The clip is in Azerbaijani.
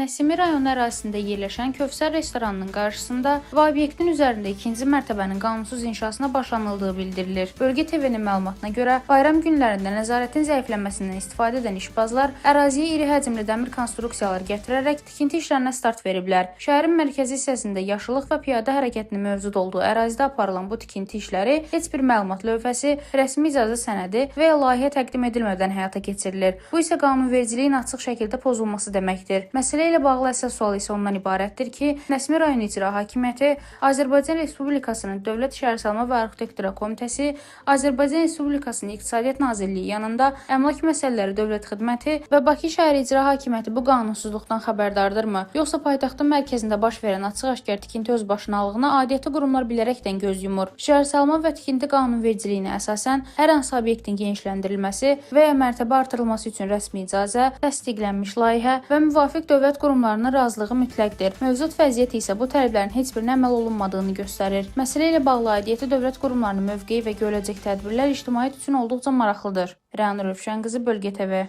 Nəsimi rayonu ərazisində yerləşən Kövsər restoranının qarşısında və obyektin üzərində ikinci mərtəbənin qanunsuz inşasına başlanıldığı bildirilir. Bölgə TV-nin məlumatına görə, bayram günlərində nəzarətin zəifləməsindən istifadə edən işbazlar əraziyə iri həcmli dəmir konstruksiyalar gətirərək tikinti işlərinə start veriblər. Şəhərin mərkəzi hissəsində yaşıllıq və piyada hərəkətinin mövcud olduğu ərazidə aparılan bu tikinti işləri heç bir məlumat lövhəsi, rəsmi icazə sənədi və ya layihə təqdim edilmədən həyata keçirilir. Bu isə qanunvericiliyin açıq şəkildə pozulması deməkdir. Məsələ ilə bağlı əsas sual isə ondan ibarətdir ki, Nəsimi rayon İcra Hakimiyyəti, Azərbaycan Respublikasının Dövlət Şəhərsalma və Arxitektura Komitəsi, Azərbaycan Respublikasının İqtisadiyyat Nazirliyi yanında Əmlak Məsələləri Dövlət Xidməti və Bakı şəhər İcra Hakimiyyəti bu qanunsuzluqdan xəbərdardırmı? Yoxsa paytaxtın mərkəzində baş verən açıq-aşkar tikinti özbaşınalığına aidiyyəti qurumlar bilərəkdən göz yumur? Şəhərsalma və tikinti qanunvericiliyinə əsasən hər hansı obyektin genişləndirilməsi və ya mərtəbə artırılması üçün rəsmi icazə, təsdiqlənmiş layihə və müvafiq dövlət qurumlarının razılığı mütləqdir. Mövcud vəziyyət isə bu tələblərin heç birinə əməl olunmadığını göstərir. Məsələ ilə bağlı aidiyyəti dövlət qurumlarının mövqeyi və görüləcək tədbirlər ictimaiyyət üçün olduqca maraqlıdır. Rəna Rövşən qızı, Bölgə TV.